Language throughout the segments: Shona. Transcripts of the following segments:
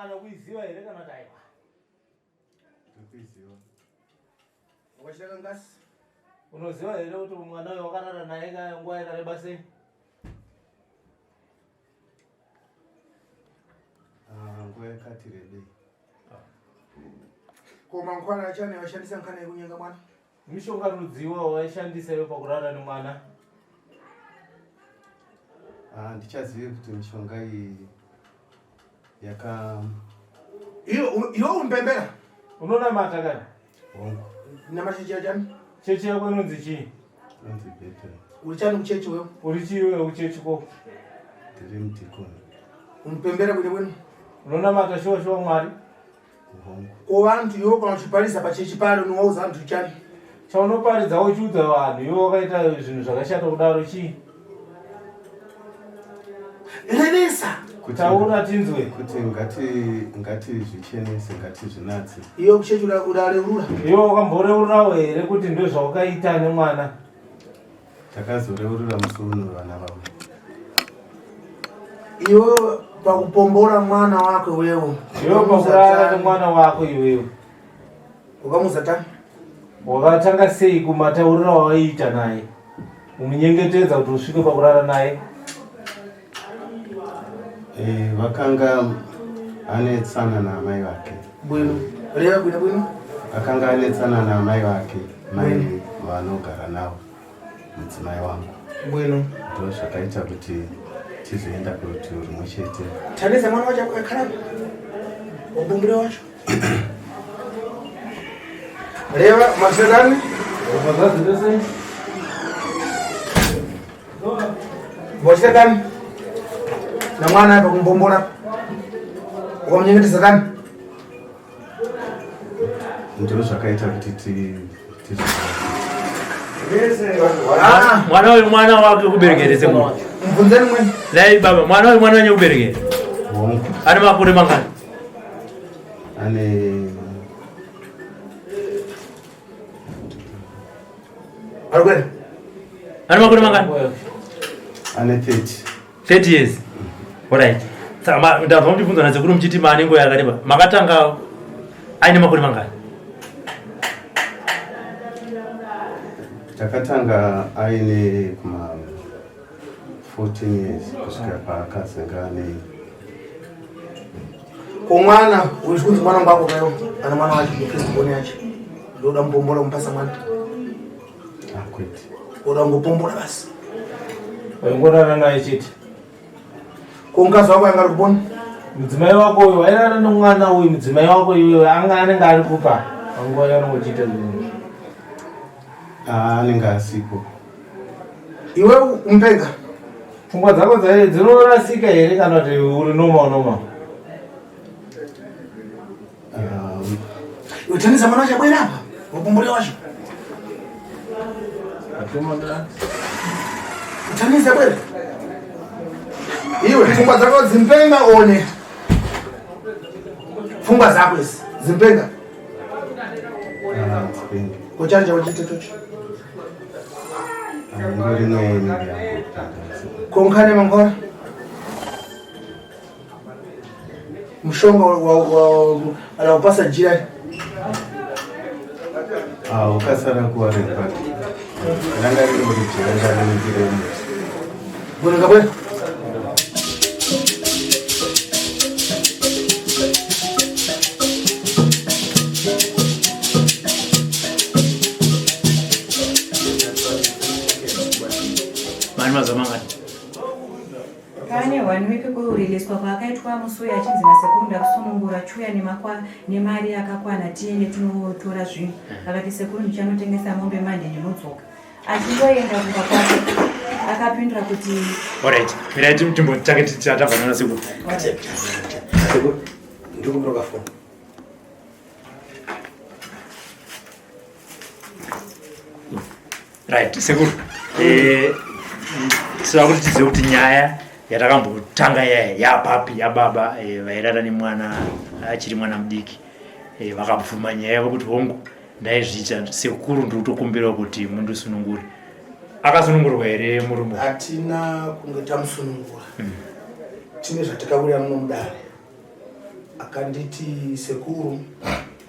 nemwana kuiziva here kana kuti aiwa? Ndikuiziva. Wakachitaka ngasi. Unoziva here kuti mwana uyu wakarara naye ka nguva yakareba sei? Ah, nguva yakati rebei. Ko mangwana achane vashandisa nkana yekunyenga mwana? Mishonga rudziwa waishandisa iwe pakurara nemwana? Ah, ndichazive kuti mishonga iyi yaka Iwe umpembera. Unonamata kani? Hongu. Namata chechi chani? Chechi yako inonzi chii? Inonzi Bethel. Uri chani kuchechi wewe? Uri chii wewe kuchechi ko? Ndiri mudhikoni. Umpembera kwene kwene? Unonamata shuwa shuwa Mwari? Ko vantu iwe kana uchiparidza pachechi paro unowauza vantu chani? Chaunoparidza uchiudza vanhu iwe wakaita zvinhu zvakashata kudaro chii? Revesa. Taura tinzwe. Kuti ngati ngatizvichenese ngatizvinatse. Iwe kuchechi urareurura. Iwe wakamboreururawo here kuti ndozvawakaita nemwana? Takazoreurura musi uno vana vavo. Iwe pakupombora mwana wako iwewe. Iwe pakurara nemwana wako iwewe. Ukamuza tani? Wakatanga sei kumataurira wawaiita naye? Umunyengetedza kuti usvike pakurara naye? Eh, vakanga anetsana naamai vake. Bwino. Reva bwino bwino. Akanga anetsana naamai vake, mai vanogara navo, mudzimai wangu. Bwino. Ndo zvakaita kuti tizoenda kurutivi rumwe chete. Tanesa mwana wacho akakara. Wabumbire wacho. Reva maserani. Vochita na mwana apa kumbombora. Ukamunyengetesa kani? Ndizvo zvakaita kuti ti ah. Mwana uyu mwana wake kuberekere sekuru. Mubvunzeni mweni. Dai baba mwana uyu mwana wenyu kuberekere. Hongu. Ane makore mangani? Ane Ari kwenda? Ane makore mangani? Ane 30. 30 years. Alright. Saka ndabva muchibvunza nasekuru muchiti maane nguva yakareba. Makatanga aine makore mangani? Takatanga aine kuma 14 years kusvika paakazenge ane Ko mwana uri kunzi mwana ngwako kayo ana mwana wacho first born yacho ndoda mupombola kumupasa mwana akwete ah, oda ngopombola basi waingorara naye chete ko mukadzi wako anga ari kupona mudzimai wako uyu wairara nomwana uyu mudzimai wako iwewe anga anenge ari kupa panguva yaunenge uchiita zvinhu ah, anenge asipo iwe umpega Pfungwa dzako dzinorasika here kana kuti uri normal normal? Utanisa mwana wacho abwera apa. Wakumbure wacho. Utanisa bwera. Iwe pfungwa dzako dzimpenga one. Pfungwa dzako idzi dzimpenga. Ah, dzimpenga. Kuchanja uchiita chocho. Konkane mangwana mushonga anaupasa jira ah, ukasara kuwaren park ranga riri kuti jira ndariningire muti bwino kabwera Mani mazuva mangani? Pane one week kuriliswa kwaakaitwa musi uyu achinzi nasekuru ndakusunungura chuya nemari yakakwana tiende tinotora zvinhu akati sekuru ndichanotengesa mombe manje ndinodzoka achingoenda kumba kwake akapindura kuti Alright, mirai timbotange tabva nana sekuru. Sekuru, ndikumbira foni. Right, sekuru. Eh, tinoda kuti tizive kuti nyaya yatakambotanga yaya yapapi yababa eh, vairara nemwana achiri mwana mudiki eh, vakabvuma nyaya yavo kuti hongu ndaizviita sekuru ndiri kutokumbirawo kuti mundisunungure akasunungurwa here murume hatina kunge tamusunungura hmm. Tine zvatakawirirana nomudare. Akanditi sekuru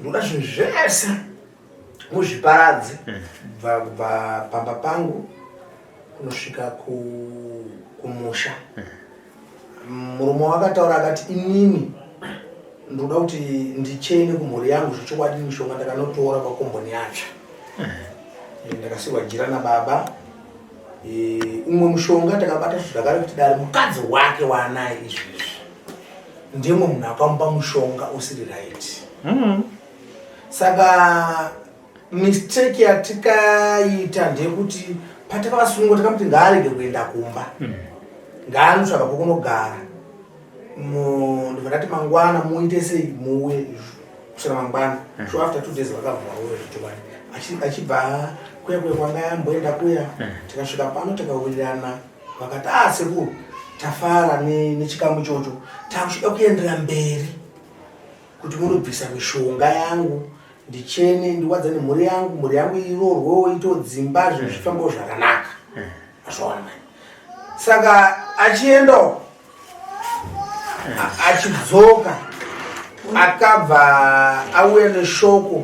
ndoda zvinhu zvese muzviparadze kubva kubva pamba pangu kunosvika kumusha. Murume wakataura akati inini ndoda kuti ndichene kumhuri yangu zvechokwadi mishonga ndakanotora kwakomboni yatsva. Ndakasiwa jira nababa. Umwe mushonga takabata zvakare kuti dare mukadzi wake waanaye izvezvi ndimwe munhu akamupa mushonga usiri right. Saka mistake yatikaita ndeyekuti patakavasununga takamuti ngaarege kuenda kumba. Ngaanotsvaga pokunogara. Ndobva ndati mangwana muite sei muuye kusvika mangwana. So after 2 days vakabva vauya zvechokwadi. Achibva kuya kuya kwanga yamboenda kuya. Tikasvika pano tikawirirana vakati ah sekuru tafara nechikamu ichocho takuchida kuendera mberi kuti munobvisa mishonga yangu ndichene ndiwadzane mhuri yangu, mhuri yangu irorwewo itodzimba zvinhu zvifambewo zvakanaka. Azvaona mani. Saka achiendawo achidzoka akabva auya neshoko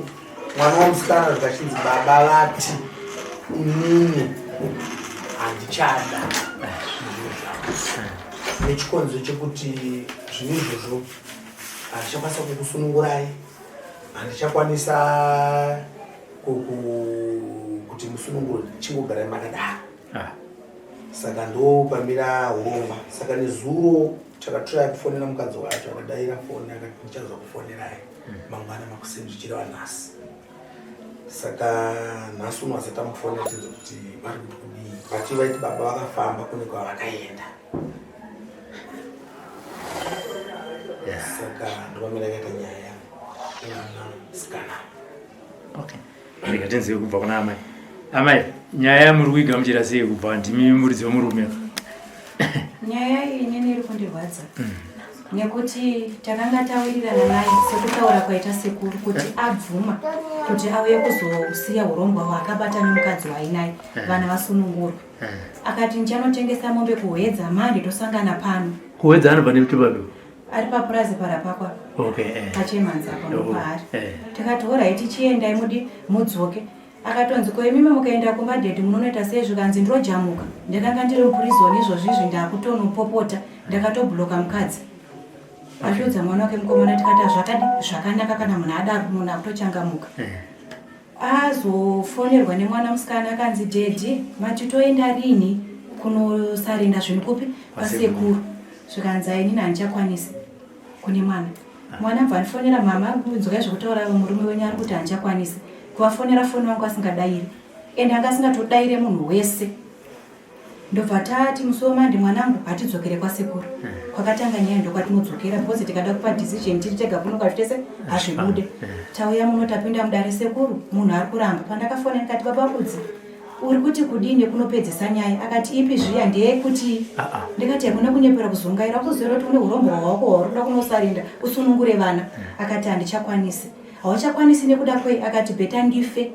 mwana wamusikana zvikachinzi baba vati inini handichada nechikonzero chekuti zvinhu izvozvo handichakwanisa kukusunungurai, handichakwanisa kuti musunungure, chingogarai makadaro. Saka ndo pamira hurongwa. Saka nezuro takatraya kufonera mukadzi wacho, akadaira foni akati ndichazokufonerai mangwana makuseni, zvichireva nhasi. Saka nhasi uno asati amufonera tinzwe kuti vari kuti kudii, but vaiti baba vakafamba kune kwavakaenda. Saka ndopamira yakaita nyaya yemwana sikana. Okay, rega tinzwe kubva kuna amai. Amai, nyaya yamuri kuigamuchira sei kubva ndimi muridzi wemurume? Nyaya iyi inini iri kundirwadza nekuti takanga tawirirana naye sekutaura kwaita sekuru kuti abvuma kuti auye kuzosiya urombwa hwaakabata nemukadzi wainaye, vana vasunungurwe. Akati ndichanotengesa mombe kuHwedza mande tosangana pano. Kuhwedza anobva nekuti Ari papurazi parapakwa. Okay. Pachemanzi apa ndopaari. Tikati horai tichiendai mudi mudzoke. Akatonzi ko imimi mukaenda kumba dhedhi munonoita sei, zvikanzi ndinojamuka. Ndakanga ndiri muprison izvozvi izvi ndakutonopopota ndakatobloka mukadzi. Achiudza mwana wake mukomana tikati zvakadi zvakanaka kana munhu adaro munhu akutochangamuka. Azofonerwa nemwana musikana akanzi dhedhi mati toenda rini kunosarenda zvinhu kupi kwasekuru, zvikanzi ainini handichakwanisi kune mwana. Mwana abva andifonera, mama nzwai zvekutaura murume wenyu ari kuti handichakwanisi kuvafonera foni vangu asingadairi, ende anga asingatodaire munhu wese. Ndobva tati musi wemande mwanangu hatidzokere kwasekuru kwakatanga nyaya, ndokwatinodzokera because tikada kupa decision tiri tega kuno kwazvitese hazvibude. Tauya muno tapinda mudare, sekuru munhu ari kuramba. Pandakafona ndikati baba Kudzi uri kuti kudini kunopedzesa nyaya? Akati ipi zviya ndeyekuti ndikati hakuna kunyepera kuzungaira kuzoziva kuti une urombo hwako hwauri kuda kunosarinda usunungure vana. Akati handichakwanisi. Hauchakwanisi nekuda kwei? Akati better ndife,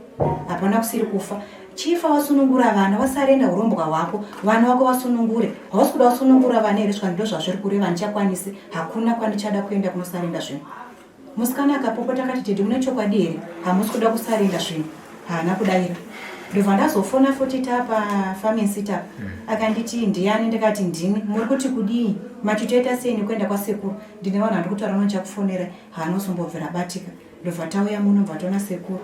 hapana kusiri kufa. Chifa wasunungura vana, wasarenda urombwa hwako, vana vako vasunungure. Hausi kuda wasunungura vana here? Svikani ndo zvazviri kureva, handichakwanisi, hakuna kwandichada kuenda kunosarenda zvinhu. Musikana akapopota akati dhedhi mune chokwadi here, hamusi kuda kusarenda zvinhu? Haana kudaira. Ndobva ndazofona futi tapa pharmacy tapa. Akanditi ndiani? Ndikati ndini. Muri kuti kudii? Mati toita sei nekuenda kwasekuru? Ndine vanhu vandiri kutaura navo ndichakufonera. Haana kuzombobvira abatika. Ndobva tauya muno ndobva taona sekuru.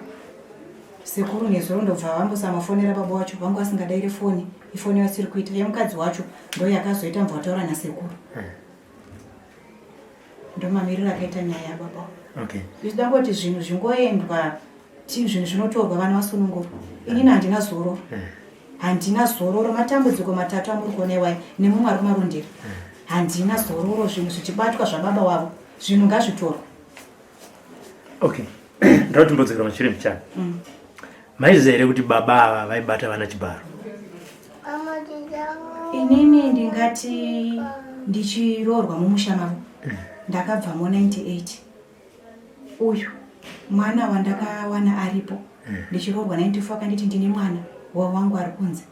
Sekuru nezuro ndobva vambosamafonera baba wacho vangu vasingadaire foni, ifoni vasiri kuita yemukadzi wacho ndo yakazoita mubva vataura nasekuru. Ndomamiriro akaita nyaya yababa. Okay. Zvichida kuti zvinhu zvingoendwa, zvinhu zvinotorwa vana vasunungurwa. Inini handina zororo. Handina zororo, matambudziko matatu amuri kuona iwayo nemumwe ari kumarondera. Handina zororo, zvinhu zvichibatwa zvababa wavo, zvinhu ngazvitorwe. Okay. Ndoda timbodzokera mashure mbichana. Maiziva here kuti baba ava vaibata vana chibharo? Inini ndingati ndichiroorwa mumusha mavo ndakabvamo 98. Uyu mwana wandakawana aripo ndichiroorwa 94 akanditi ndine mwana wangu ari kunze,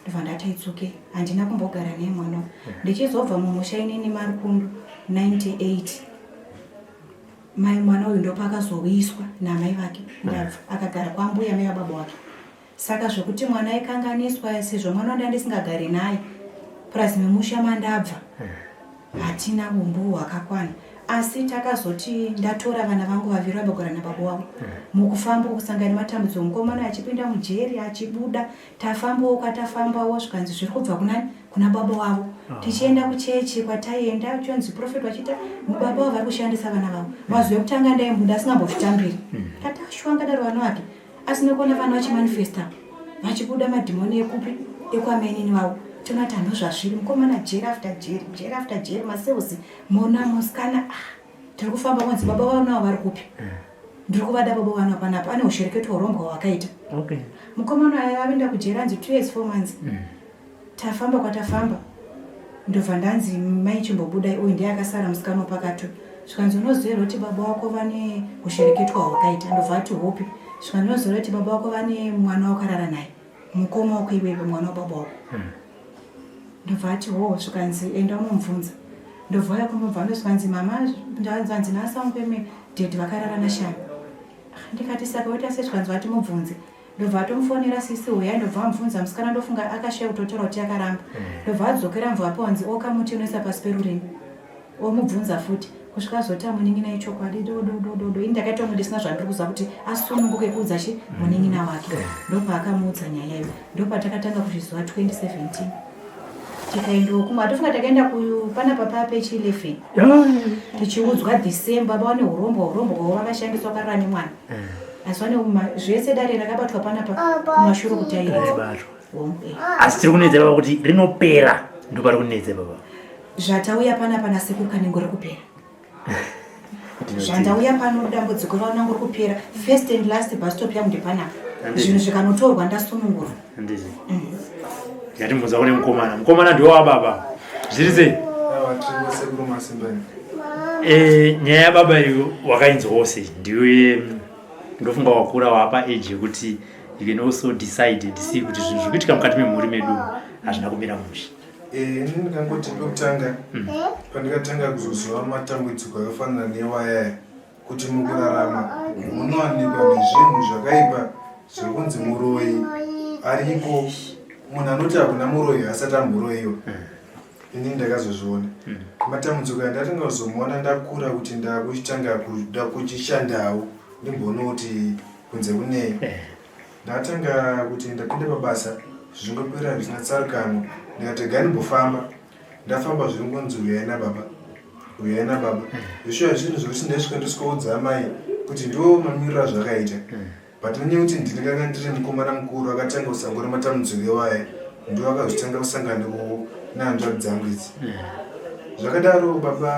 ndobva ndati itsuke, handina kumbogara naye mwana uyu. Ndichizobva mumusha inini Marukundu 98. Mai mwana uyu ndopaakazouyiswa naamai vake ndabva akagara kwambuya mai vababa wake. Saka zvekuti mwana aikanganiswa sezvo mwana wanda ndisingagari naye plus memusha mandabva hatina umbowo hwakakwana asi takazoti ndatora vana vangu vaviri vambogara nababa wavo mukufamba kusangana nematambudziko mukomana achipinda mujeri achibuda tafambawo kwatafambawo zvikanzi zviri kubva kunani kuna baba wavo ah. tichienda kuchechi kwataienda chonzi profet vachiita baba wavo vari kushandisa vana vavo mazuva ekutanga ndaimbuda asingambozvitambiri hmm. katashuwa ngadaro vana vake asina kuona vana vachimanifesta vachibuda madhimoni ekupi ekwamainini vavo toona kuti hando zvazviri mukomana jeri after jeri jeri after jeri maseusi mona musikana ah, tiri kufamba kwanzi baba vavo navo vari kupi hmm. ndiri kuvada baba vano panapa ane ushereketo hurongwa hwakaita okay. mukomana aya avinda kujeri anzi two years four months mm. tafamba kwatafamba ndobva ndanzi mai chimbobudai uyu ndiye akasara musikana wapakati zvikanzi unoziva here kuti baba wako vane ushereketwa hwakaita ndobva ati hopi zvikanzi unoziva here kuti baba wako vane mwana wakarara naye mukoma wako iwewe mwana wababa wako mm. Ndobva ati hoo zvikanzi enda unomubvunza. Ndobva uya kumubva ndozvikanzi mama ndanzi nasaungweme daddy vakarara naShami. Ah, ndikati saka woita sei zvikanzi vati mubvunze. Ndobva atomufonera sisi huyai ndobva amubvunza musikana ndofunga akashaya kutotaura kuti akaramba. Hmm. Ndobva adzokera mvua apiwa nzi oka muti unoisa pasi perurimi. Omubvunza futi kusvika azoti amunin'ina ichokwadi dododododo ini ndakaita kunge ndisina zvandiri kuziva kuti asununguke kuudza chi munin'ina wake eh. ndopaakamuudza nyaya iyo ndopatakatanga kuzviziva 2017 tikaendawo kumwe atofunga takaenda panapa paa pechi 11 tichiudzwa the same baba vane urombo urombo hwavo vakashandiswa karara nemwana eh. asi vane zvese dare rakabatwa panapa kumashure kutaira asi tiri kunetsa baba kuti rinopera ndopari kunetsa baba Zvatauya panapa nasekuru Kanengo rikupera. Zvandauya pano dambudziko rangu rikupera. First and last bus stop yangu ndepanapa. Zvinhu zvikanotorwa ndasunungurwa. Handiti. Ngatimbonzwa kune mukomana. Mukomana ndiwo wababa. Zviri sei? Sekuru Masimba. Eh, nyaya yababa iyo wakainzwawo sei? Ndiwe ndofunga wakura wapa age yekuti you can also decide and see kuti zvinhu zviri kuitika mukati memhuri medu hazvina kumira mushe. Eh, ini ndingangoti pekutanga mm. pandikatanga kuzoziva matambudziko akafanana newayaya kuti mukurarama munowanikwa nezvinhu zvakaipa zvekunzi muroyi ariko munhu anoti hakuna muroyi asati amboroyiwa mm. ini ndakazozviona mm. matambudziko andatanga kuzomuona ndakura kuti ndakuchitanga kuda kuchishandawo ndimboona kuti kunze kunei eh. Ndatanga kuti ndapinda pabasa zvingopera zvisina tsarukano ndikati regai ndimbofamba ndafamba zviringonzi huyai nababa huyai nababa zveshuwa zvinhu zvekuti ndaisvika ndosvikoudza amai kuti ndiwo mamiriro azvakaita but nenyaya yekuti ndini kanga ndiri mukomana mukuru akatanga kusangura matambudziko iwaya ndiwo akazotanga kusangana nehanzvadzi dzangu idzi Zvakadaro baba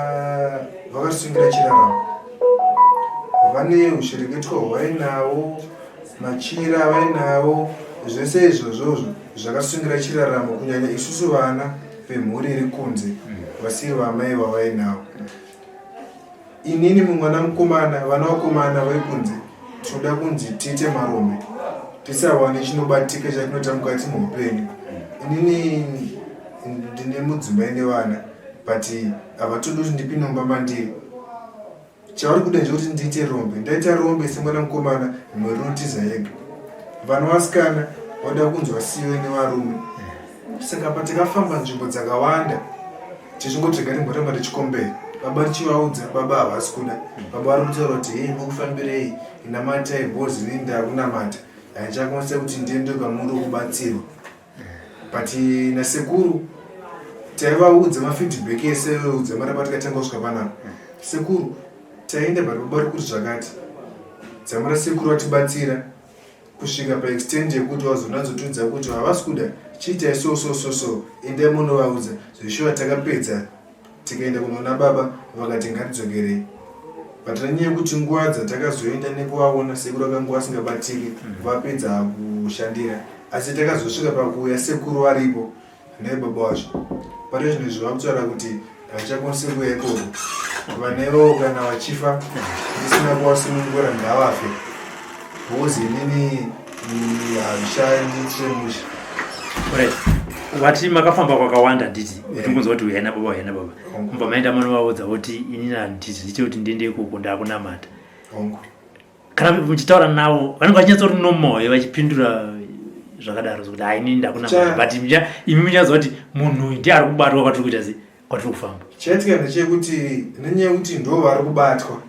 vakasungira chiraramo. Vane ushereketwa hwainawo, machira avainawo, zvese izvozvozvo zvakasungira chiraramo kunyanya isusu vana vemhuri iri kunze vasiri vamai vavainawo. Inini mumwana mukomana, vana vakomana vekunze tinoda kunzi tiite marombe tisawane chinobatika chatinoita mukati meupenyu. Inini ndine mudzimai nevana but havatodi kuti ndipinde mumba mandiri. Chavari kuda ndechekuti ndiite rombe. Ndaita rombe semwana mukomana mhuri inotiza yega. Vana vasikana vanoda kunzi vasiyiwe nevarume. Saka patakafamba nzvimbo dzakawanda tichingoti rega timboramba tichikombera baba tichivaudza baba havasi kuda baba vari kutaura kuti hei mukufambirei namatai bhozi ini ndakunamata handichakwanisa kuti ndiende kwamuri kubatsirwa but nasekuru taivaudza mafeedback ese udza mari patikatanga kusvika panapa sekuru taenda but baba vari kuti zvakati dzamara sekuru vatibatsira kusvika paextend yekuti vazonatsotiudza kuti havasi kuda chiitai so so so so endai munovaudza zveshuwa takapedza tikaenda kunoona baba vakati ngatidzokerei but nenyaya yekuti nguva dzatakazoenda nekuvaona sekuru vakanga vasingabatiki mm. vapedza kushandira asi takazosvika pakuuya sekuru varipo Nhai baba wacho pane zvinhu izvi vakutaura kuti havachakwanisi kuuya ikoko vana ivavo kana vachifa ndisina kuvasunungura ngavafe because inini hazvichandiitire mushe right. Wati makafamba kwakawanda nditi utingonzwa kuti uyai nababa, uyai nababa. Mubva maenda manovaudza kuti inini handizviite kuti ndiende ikoko, ndakunamata. Kana muchitaura navo vanenge vachinyatsori nomoyo vachipindura zvakadaro sokuti hai, inini ndakunamata, but imi muchanzwa kuti munhu uyu ndiye ari kubatwa kwatiri kuita sei, kwatiri kufamba. Chaitika ndechekuti nenyaya yekuti ndo vari kubatwa,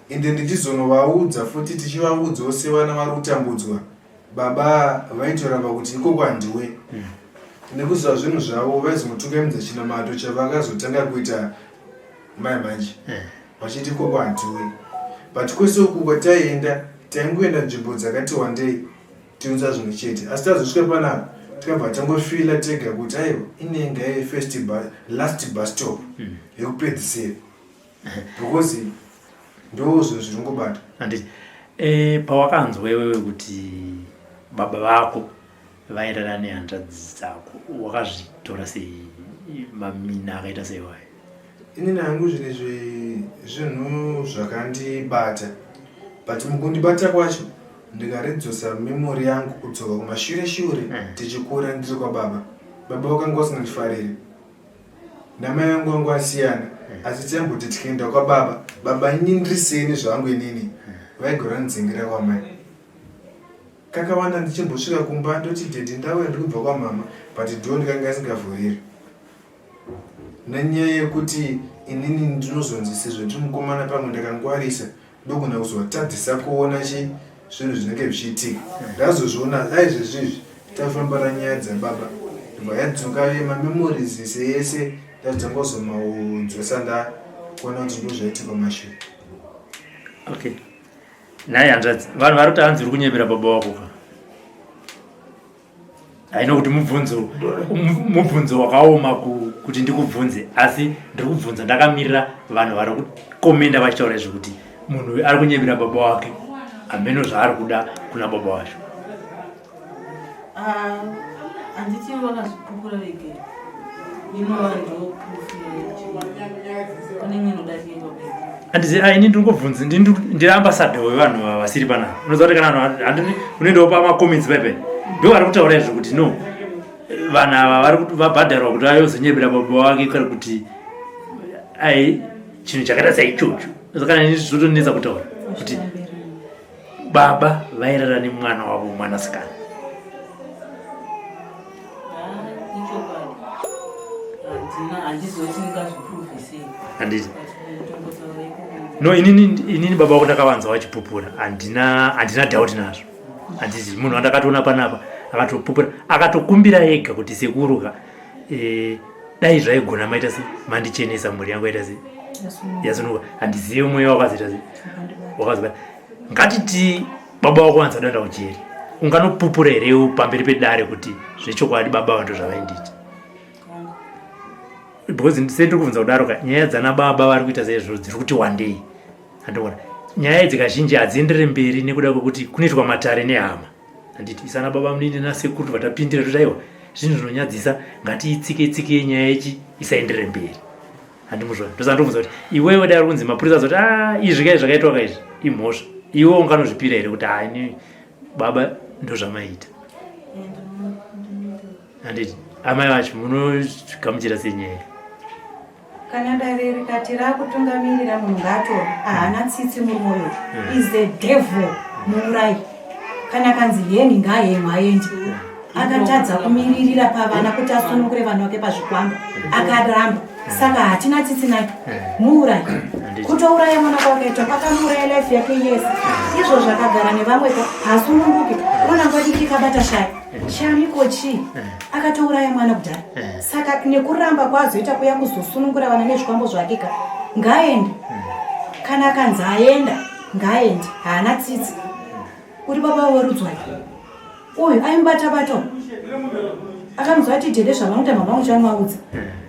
ende ndichizonovaudza futi, tichivaudzawo sevana vari kutambudzwa, baba vaitoramba kuti ikoko handiwe. Nekuziva zvinhu zvavo vaizonotungamidza chinamato chavakazotanga kuita mai manje, vachiti ikoko handiwe. But kwese uku kwataienda, taingoenda nzvimbo dzakati wandei tiunza zvimwe chete, asi tazosvika panapa tikabva tangofila tega kuti aiwa, inenge yaive first last bus stop yekupedzisira, because ndo zvinhu zviri ngobata. Handiti pawakanzwa iwewe kuti baba vako vairara nehanzvadzi dzako, wakazvitora sei, mamina akaita seiwayo? Inini hangu zvinhu izvi zvinhu zvakandibata, but mukundibata kwacho ndikaridzosa memory yangu kudzoka kumashure shure. Tichikura ndiri kwababa, baba vakanga vasingandifariri namai vangu, vangu asiyana, asi taimboti tikaenda kwababa, baba inini ndiri seni zvangu, inini vaigara ndidzingira kwamai kakawanda. Ndichimbosvika kumba ndoti, "Daddy, ndauya, ndiri kubva kwamama," but door ndikanga isingavhuriri nenyaya yekuti inini ndinozonzi sezvo ndiri mukomana pamwe ndakangwarisa, ndogona kuzovatadzisa kuona chi zvinhu zvinenge zvichiitika. Ndazozviona aizvezvizvi tafambara nyaya dzababa, ndobva yadzoka mamemories ese yese, ndazotanga kuzomaudzosa ndakuona kuti ndo zvaitika kumashure. Okay, nhai hanzvadzi, vanhu vari kuti hanzi uri kunyepera baba wako ka. Haino kuti mubvunzo wakaoma kuti ndikubvunze, asi ndiri kubvunza ndakamirira vanhu vari kukomenda vachitaura izvo kuti munhu uyu ari kunyepera baba wake, hameno zvaari kuda kuna baba wacho. Ah, handiti vakazvipupura vega? Inova ndo proof yacho, kune imwe inodarika. Handizi ini ndiri kungobvunza, ndiri ambassador wevanhu vasiri panapa. Unoziva kuti kana vanhu unoendawo pamacomments paipai, ndo vari kutaura izvo kuti no, vanhu ava vari kuti vabhadharwa kuti vayozonyebera baba wake, kana kuti ai chinhu chakaita saichocho. Kana ini zvotonetsa kutaura kuti baba vairara nemwana wavo mwanasikana. Ah, ichokwadi, handina, handizoti ndingazviprove sei. Handiti? But kutongotaura ikoko. No, inini baba vako ndakavanza vachipupura, handina doubt nazvo. Handiti munhu wandakatoona panapa akatopupura, akatokumbira ega kuti sekuruka dai zvaigona maita se mandichenesa, mhuri yangu yaita se yasununguka. Handizivi mweya wakazoita se wakazobata. Ngatiti baba wako wanza danda kujeri, unganopupura here pamberi pedare kuti zvechokwadi baba vantu zvavaindiita? Because sendiri kubvunza kudaro ka, nyaya dzana baba vari kuita saizvozvo dziri kuti wandei. Handiona nyaya idzi kazhinji hadzienderere mberi nekuda kwekuti kunoitwa matare nehama, handiti? Isana baba munini nasekuru vatapindira toti aiwa, zvinhu zvinonyadzisa, ngatiitsike tsike nyaya ichi isaenderere mberi. Handimuzvona, ndosaka ndobvunza kuti iwewe dai uri kunzi mapurisa azoti a izvi kai zvakaitwa kaizvi imhosva, iwe unganozvipira here kuti hai, ni baba ndozvamaita? Handiti amai vacho munogamuchira senyaya? Kana dare rikati rakutungamirira, munhu ngaatorwe. Haana tsitsi murume uyu, is a devil, muurayi. Kana kanzi heni, ngaahemwe aende. Akatadza kumiririra pavana kuti asunungure vana vake pazvikwambo, akaramba, saka hatina tsitsi naye, muurayi. Kutouraya mwana kwakaitwa kwakamuuraya life yake yese. Izvo zvakagara nevamwe ka hasununguki, unonangwa diki kabata shaya shamiko chii, akatouraya mwana kudhara. Saka nekuramba kwazoita kuya kuzosunungura vana nezvikwambo zvake ka, ngaaende. Kana akanzi aenda, ngaaende. Haana tsitsi. Uri baba werudzwai uyu aimubata-bata, akamuzwa ati dhede zvamamuta mama uchanoaudza.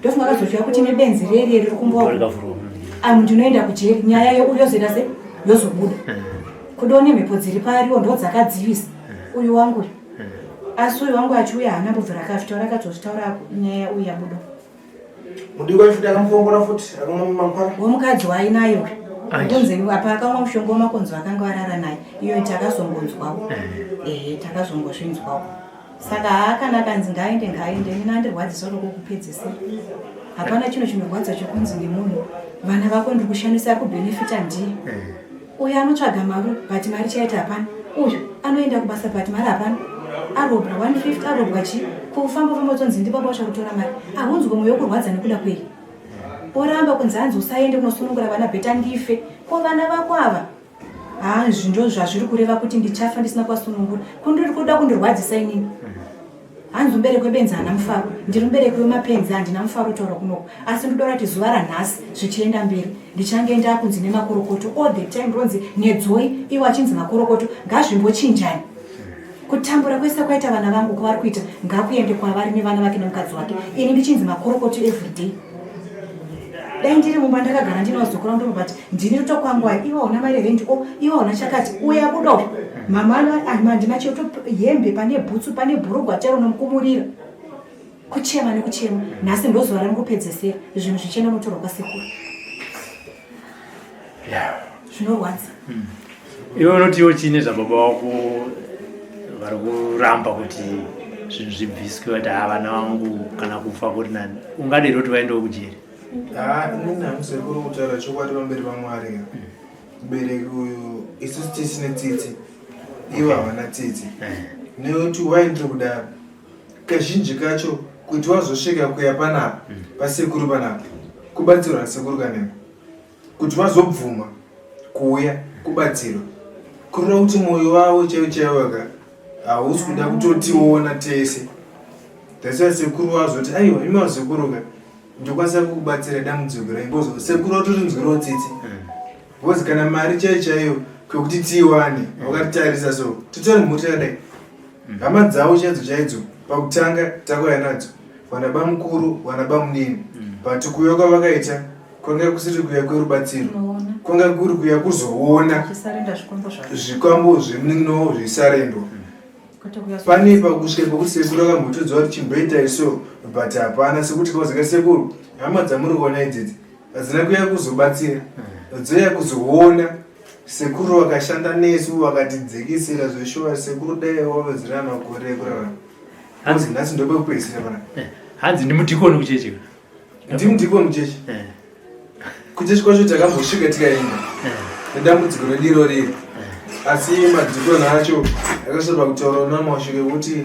Ndofunga akazoziva kuti nebenzi reri riri kumboa amu, ndinoenda kujeri, nyaya yozoita se yozobuda kudo nemhepo dziri pariwo ndo dzakadzivisa uyu wangu uyu. Asi uyu wangu achiuya haana mbobvira akazvitaura, akatozvitaura nyaya uyu yabuda. Mudikwa futi akamufongora futi akamwa mangwana. Womukadzi waainayo kunze apa akamwa mushonga wemakonzo, akanga arara naye. Iyo takazongonzwawo, ehe, takazongozvinzwawo. Saka haa kana akanzi ngaaende ngaaende ini andirwadzisa rokokupedzisira. Hapana chinhu chinorwadza chokunzi nemunhu vana vako ndiri kushandisa ari kubhenefita ndiye. Uyu anotsvaga mari but mari chaita hapana. Uyu anoenda kubasa but mari hapana. Arobwa 150 arobwa chii kufamba famba utonzi ndibaba wacho kutora mari. Ahunzwe mwoyo kurwadza nekuda kwei. Oramba kunzi hanzi usaende kunosunungura vana bheta ndife. Ko vana vako ava haa izvi ndo zvazviri kureva kuti ndichafa ndisina kuvasunungura kundiri kuda kundirwadzisa inini hanzi mubereki webenzi haana mufaro ndiri mubereki wemapenzi handina mufaro taura kunoko asi ndoda kuti zuva ranhasi zvichienda mberi ndichange ndakunzi nemakorokoto all the time ronzi nedzoi iwo achinzi makorokoto ngazvimbochinjani kutambura kwese kwaita vana vangu kwavari kuita ngakuende kwavari nevana vake nemukadzi wake ini ndichinzi makorokoto everyday dai ndiri mumba ndakagara ndinozokura ndoro but ndini totokwangwai iwe hauna mari rendi o iwe hauna chakati uya buda uyu mama handina cheto hembe pane bhutsu pane bhurugwa charo nomukumurira kuchema nekuchema nhasi ndozuva rangu kupedzesera zvinhu zvichienda notorwa kwasekuru zvinorwadza hmm. Iwe unotiwo chii nezvababa wako vari kuramba kuti zvinhu zvibviswe vati haa vana vangu kana kufa kuri nani ungadero kuti vaendewo kujeri? Haa inini hangu sekuru kutaura chokwadi pamberi pamwari mubereki uyu isusu tisine tsitsi ivo havana tsitsi eh. nekuti why ndiri kudaro kazhinji kacho kuti wazosvika kuya panapa hmm. pasekuru panapa kubatsirwa nasekuru kaneko kuti vazobvuma kuuya kubatsirwa kureva kuti mwoyo wavo chaivo chaivo ka hausi kuda kutotiona tese that's why sekuru vazoti aiwa imi vazukuru ka ndokwanisa kukubatsira dambudziko renyu because sekuru vatorinzwirawo tsitsi because kana mari chaiyo chaiyo kwekuti tiiwane vakatitarisa so titori mhuri takadai hama dzavo chaidzo chaidzo pakutanga takauya nadzo vana bamukuru vana bamunini but kuuya kwavakaita kwanga kusiri kuya kwerubatsiro kwanga kuri kuya kuzoona zvikwambo zvemunin'ina wavo zvisarendwa pane pakusvika pekuti sekuru akambotodzwa kuti chimboitai so but hapana sekuti kauzika sekuru hama dzamuri kuona idzidzi hadzina kuya kuzobatsira dzoya kuzoona sekuru vakashanda nesu vakatidzikisira zveshuwa sekuru dai wavedzera makore ekurarama hanzi nhasi ndopekupedzisira pana eh, hanzi ndimudhikoni kuchechi ndimudhikoni kuchechi eh. kuchechi kwacho takambosvika tikaenda eh. nedambudziko redu iro riri asi madhikoni acho akasvika pakutaura namashoko ekuti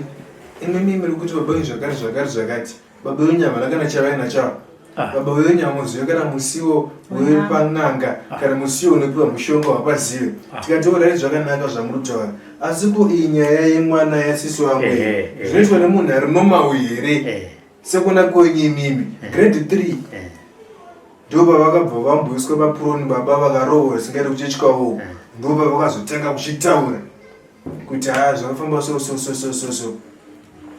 imimi muri kuti baba venyu zvakati zvakati zvakati Baba venyama havana kana chavaina chavo. Ah. Baba venyama muzive kana musiwo wepan'anga ah. kana musiwo unopiwa mushonga wapazive. Ah. Tikati orai zvakanaka zvamuri kutaura. Asi ko iyi nyaya yemwana yasisi wangu eh, eh, eh. zvinoitwa nemunhu ari normal here? Sekuona kwenyu imimi grade 3 ndopavakabva vamboiswa papuroni baba vakarohwa zvisingaite kuchechi kwavo ndopavakazotanga kuchitaura kuti haa zvakafamba so so so so so so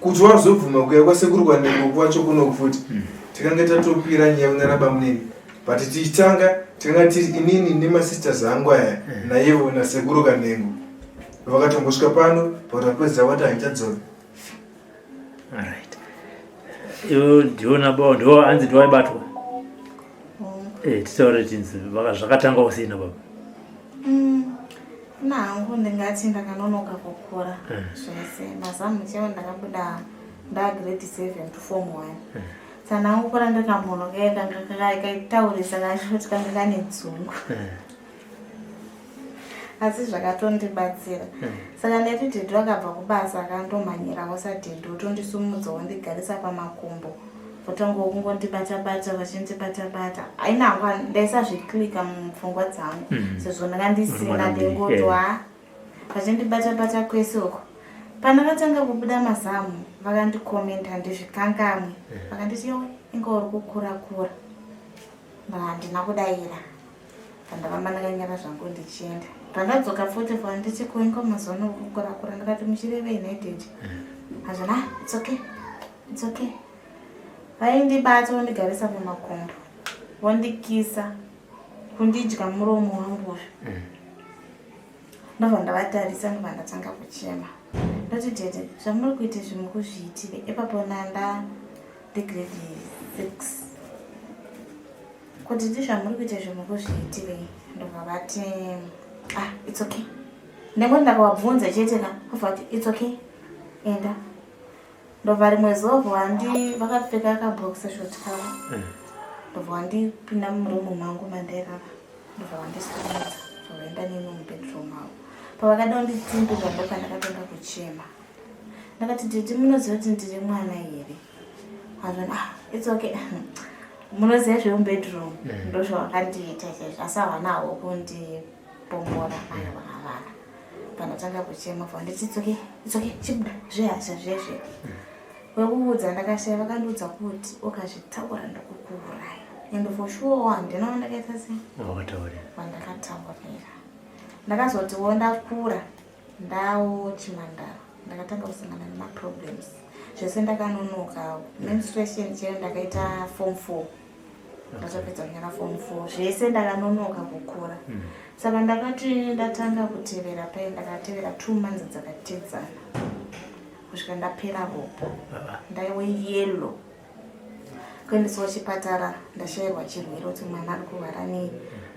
kuti wazobvuma kuya kwasekuru kwanengo kwacho kunoku futi hmm. tikanga tatopira nyaya kunana bamunini but tichitanga tikanga tiri inini nemasisters angu aya hmm. naivo nasekuru kanengo vakatombosvika pano but vapedza vati haichadzoka Alright. Iwo ndiwo nabo ndiwo hanzi ndiwo aibatwa. Eh, titaure tinzi zvakatanga usina baba. Mm. Na hangu ndingati ndakanonoka kukura eh. zvese. Mazamu chaiwo ndakabuda nda grade 7 to form 1. Eh. Sana hangu kura ndakamunhu kaye kanga kaitaurisa kacho kanga kane dzungu. Eh. asi zvakatondibatsira hmm. saka ndaiti dhedhu akabva kubasa akandomhanyirawo sadhedhu otondisumudza wondigarisa pamakumbo votangawo kungondibata-bata vachindibata-bata aina hangu ndaisazviklika mupfungwa dzangu hmm. sezvo ndanga ndisina ndingoto ha vachindibata-bata kwese uko pandakatanga kubuda mazamu vakandikomenda handizvikangamwe hmm. vakanditi yowe inga uri kukura kura handina kudaira Pandafamba ndakanyara zvangu ndichienda. Pandadzoka futi foni ndichi kuingo mazuva ano kukura kura ndikati muchirevei nhai daddy. Hazvana ah, it's okay. It's okay. Vaindibata vondigarisa pamakumbo. Vondikisa kundidya muromo wangu uyu. Mm. Ndobva ndavatarisa ndobva ndatanga kuchema. Ndoti daddy zvamuri kuita izvi mukuzviitire ipapo nanda ndigrade 6 Kuti ndi zvamuri kuita izvo muri kuzviitirei ndobva vati ah it's okay ndangoti ndakavabvunza chete ka vobva vati it's okay enda Ndobva rimwe zuva bva wandi vakapfeka kaboxer short kavo. Ndobva wandipinda muroom mangu mandairara. Ndobva vandisimudza bva vaenda neni mubedroom mavo. Pavakada kunditsimbirira ndopandakatanga kuchema. Ndakati tete munoziva kuti ndiri mwana here? Azvona ah, it's okay. Munoziva zvemubedroom ndozvavakandiita chaizvo asi havanawo kundipombora aiwa havana. Pandatanga kuchema bva vanditi it's okay, it's okay, chibuda zvehasha zvezve. Vekuudza ndakashaya vakandiudza kuti ukazvitaura ndokukuuraya. And for sure handina wandakaita sei? Wakataurira. Wandakataurira. Ndakazotiwo ndakura ndawo chimandara ndakatanga kusangana nemaproblems zvese ndakanonoka menstruation chaiyo ndakaita form 4 ndachapedza kunyora form 4 zvese ndakanonoka kukura saka ndakati ndatanga kutevera paye ndakatevera 2 months dzakatedzana kusvika ndapera ropa ndaiwe yellow kuendeswa kuchipatara ndashayirwa chirwere kuti mwana ari kurwara nei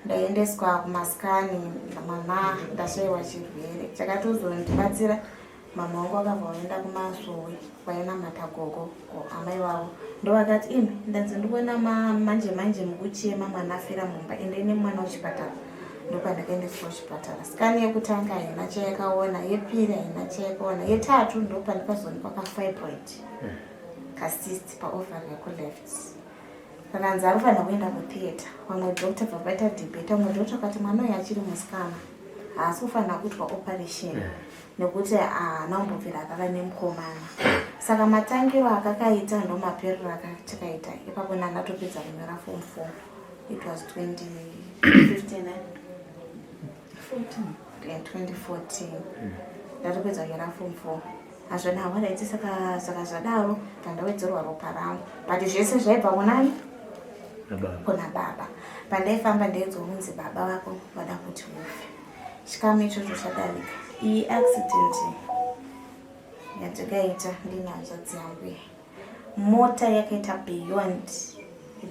ndaendeswa kumaskani mwana ndashayirwa chirwere chakatozondibatsira mama wangu vakabva vaenda kumasowe vainamata gogo amai vavo ndovakati imi ndanzi ndikuona manje manje mukuchema mwana afira mumba endei nemwana kuchipatara ndopandakaendeswa kuchipatara skani yekutanga haina chayakaona yepiri haina chayakaona yetatu ndopandikazoonekwa kafibroid kacyst paovari yekuleft kakanzi ari kufanira kuenda kutheatre vamwe doctor bva vaita debate vamwe doctor vakati mwana uyu achiri musikana haasi kufanira kuitwa operation nekuti haana kumbobvira akava nemukomana saka matangiro akakaita ndomaperero akatikaita ipapo ndandatopedza kunyora form 4 it was 2015 eh? 2014 ndatopedza kunyora form 4 hazvona hawaraiti saka saka zvadaro ndandawedzerwa ropa rangu but zvese zvaibva kunani kuna baba pandaifamba ndaidzwa kunzi baba vako vada kuti ufe chikamu ichocho chadarika iyi accident yatakaita ndine hanzvadzi yangu iyi mota yakaita beyond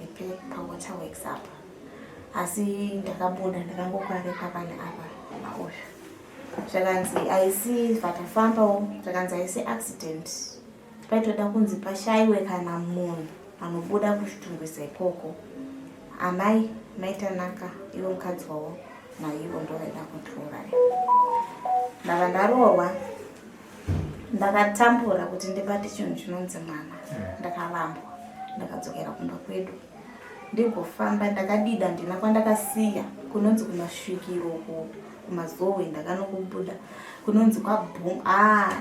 repair pawaterworks apa asi ndakabuda ndakangokwarekwa pane apa nauyu zvakanzi haisi vatafambawo zvakanzi haisi accident paitoda kunzi pashaiwe kana munhu anobuda kuchitungwiza ikoko amai maitanaka ivo mukadzi wavo naivo ndovaida kundiuraya ndava ndarohwa ndakatambura kuti ndibate chinhu chinonzi mwana ndakarambwa ndakadzokera kumba kwedu ndigofamba ndakadida ndina kwandakasiya kunonzi kumasvikiro kumazowe ndakanokubuda kunonzi kwabhum ah,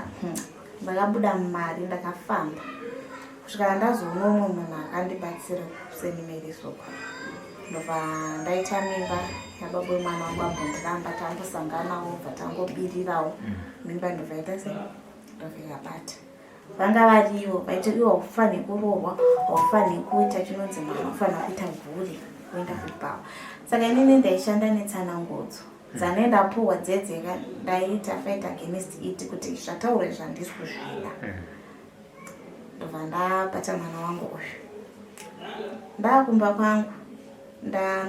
ndakabuda mari ndakafamba kusvika ndazoona umwe munhu akandibatsira kusenimeriso ndobva ndaita mimba yababa wemwana wangu ambondiramba tambosanganawo bva tangobirirawo mimba ndobva yaita sei ndobva yabata vanga varivo vaiti iwe haufanhi kurohwa haufanhi kuita chinonzi mwana ufanira kuita gure kuenda kubhawa saka inini ndaishanda netsanangudzo dzane ndapuhwa dzedzeka ndaiita fight against it kuti zvataurwa izvi handisi kuzvida ndobva ndabata mwana wangu uyu ndaakumba kwangu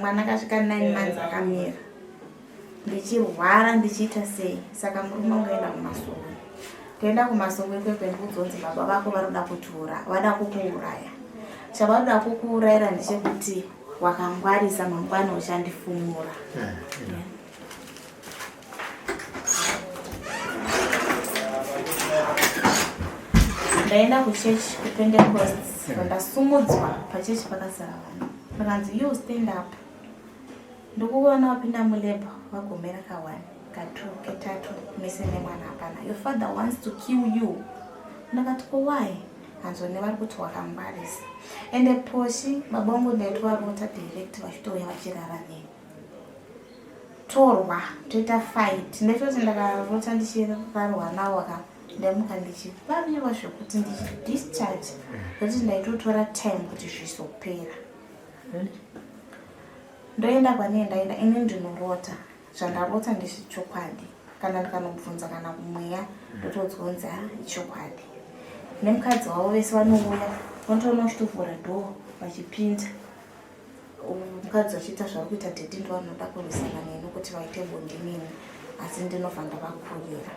mwana akasvika 9 months akamira ndichirwara ndichiita sei saka murume ungaenda kumasowe toenda kumasowe kwekwe ndikudzonzi baba vako vanoda kutiura vada kukuuraya chavanoda kukuurayira ndechekuti wakangwarisa mangwana uchandifumura ndaenda kuchechi kupentecost ndasumudzwa pachechi pakazara vanhu vakanzi you stand up ndikuona wapinda mulabor wagomera ka 1 ka 2 ketatu mese nemwana hapana your father wants to kill you ndakati ko why hanzone vari kuti wakangwarisa ende poshi baba vangu ndaitovarota direct vachitouya vachirara neni torwa toita fight ndaitoti ndakarota ndichirarwa nawo ka ndamuka ndichivaviwa zvekuti ndichidischarge zvekuti ndaitotora time kuti zvizopera ndoenda kwanee ndaenda ini ndinorota zvandarota ndezvechokwadi kana ndikanobvunza kana kumweya ndotodzwa kunzi ha ichokwadi nemukadzi wavo vese vanouya vanotoona uchitovhura dhoo vachipinda mukadzi vachiita zvari kuita dhedhi ndo vanoda kurwisana neni kuti vaite bonde neni asi ndinobva ndavakurira.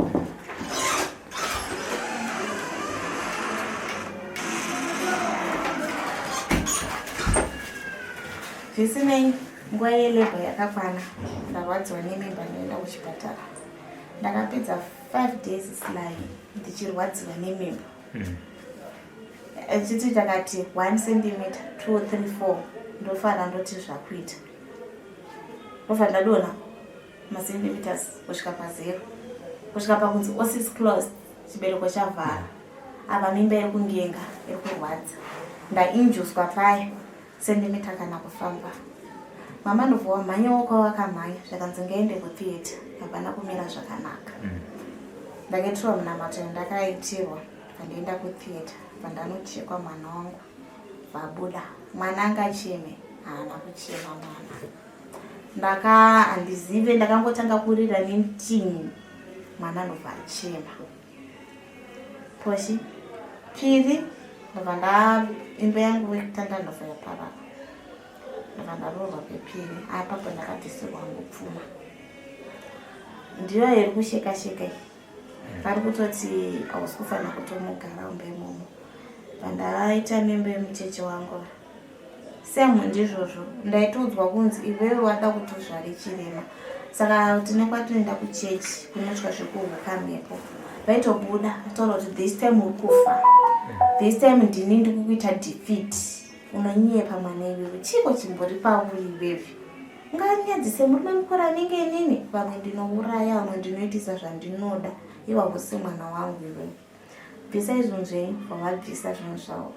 Zvisinei, nguva yelabor yakakwana, ndarwadziwa nemimba ndoenda kuchipatara. Ndakapedza 5 days sly ndichirwadziwa nemimba. Achiti ndakati 1 centimeter, 2, 3, 4 ndofara ndoti zvakuita. Ndobva ndadonha macentimeters kusvika pazero kusvika pakunzi osis closed chibereko chavhara. Apa mimba iri kungenga iri kurwadza. Ndainjuswa paya centimeter kana kufamba. Mama ndobva wamhanyawo kwavakamhanya zvakanzi ngaende kutheatre hapana kumira zvakanaka. Ndakaitirwa munamato yandakaitirwa pandaenda kutheatre pandanochekwa mwana wangu vabuda. Mwana anga acheme haana kuchema mwana. Ndaka handizive ndakangotanga kurira nentini mwana anobva achema. Poshi piri ndobva nda imba yangu yekutanga ndobva yaparara. Ndobva ndaroorwa pepiri apapo ndakabvisirwa hangu pfuma. Ndiyo iri kusheka sheka iyi. Vari kutoti hausi kufanira kutomugara mumba imomo. Pandaita mimba yemucheche wangu same ndizvozvo ndaitoudzwa kunzi iwewe wada kuti uzvare chirema saka tine kwatoenda kuchechi kunoitwa zvekuhuka mhepo vaitobuda vataura kuti this time uri kufa this time ndini ndikukuita defeat unonyepa mwana iwewe chiiko chimbori pauri iwewe unganyadzise murume mukuru anenge inini vamwe ndinouraya vamwe ndinoitisa zvandinoda iwe hausi mwana wangu iwewe bvisai zvinhu zvenyu vavabvisa zvinhu zvavo